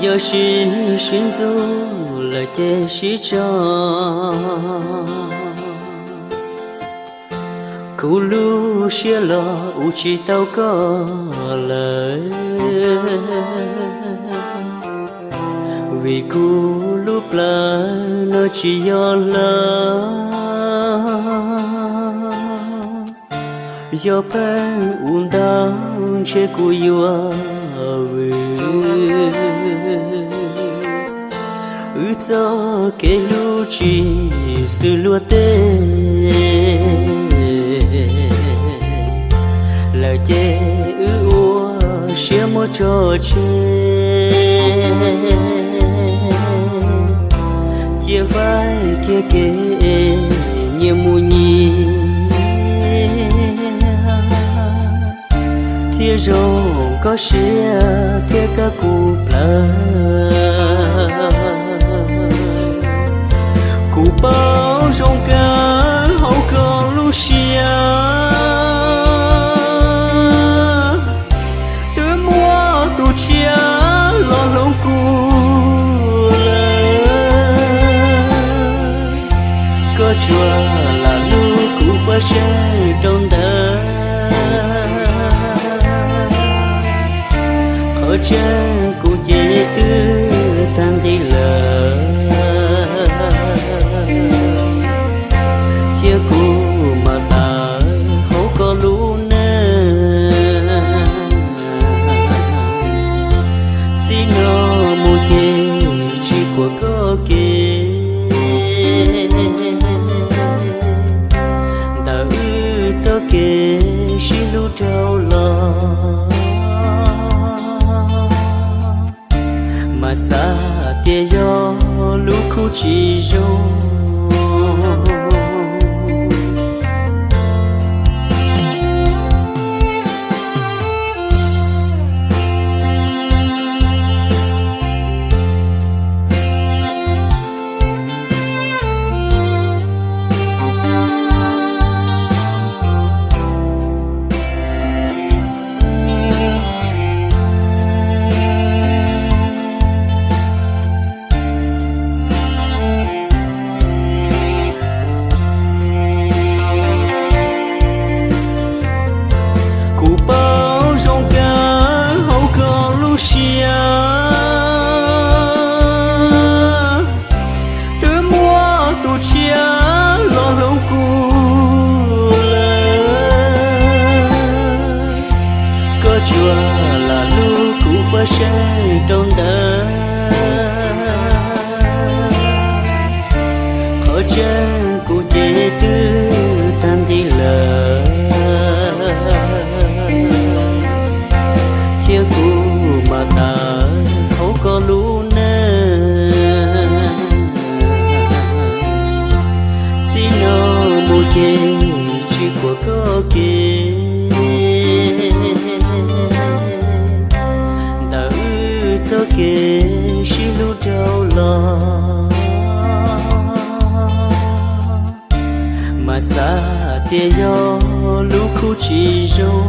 Yog sib sib ntxub lawm ces sib tso, kuv lub siab los ua tsis tau koj lawm, vim kuv lub plawv no tsis yog lawv, yog pheej ua ntau ntshe kuv yuav vwm. Wb txoj kev hlub tsis xws luag tej lawm ces wb ua siab muab tso tseg, cia faib kiag kev nyias mus nyias, thiaj zoo koj siab thiab kab kuv plawv. Kuv paub zoo kawg hauv koj lub siab, twb muaj tus tshiab los hloov kuv lawm. Koj tsuas lam hlub kuv pab seeb rau ntawd, qhov tseeb kuv ces twb tag nqi lawm. Cia kuv mam tawm hauv koj lub neej, txij no mus ces tsis kuam koj kev. Ntawm wb txoj kev sib hlub dhau los, mas xav tias yog lub khub tsis zoo. Kuv paub zoo kawg hauv koj lub siab, twb muaj tus tshiab los hloov kuv lawm. Koj tsuas lam hlub kuv pab seeb rau ntawd, qhov tseeb kuv ces twb tag nqi lawm. Cia kuv mam tawm hauv koj lub neej, txij no mus ces tsis kuam koj kev. Ntawm wb txoj kev sib hlub dhau los, mas xav tias yog lub khub tsis zoo.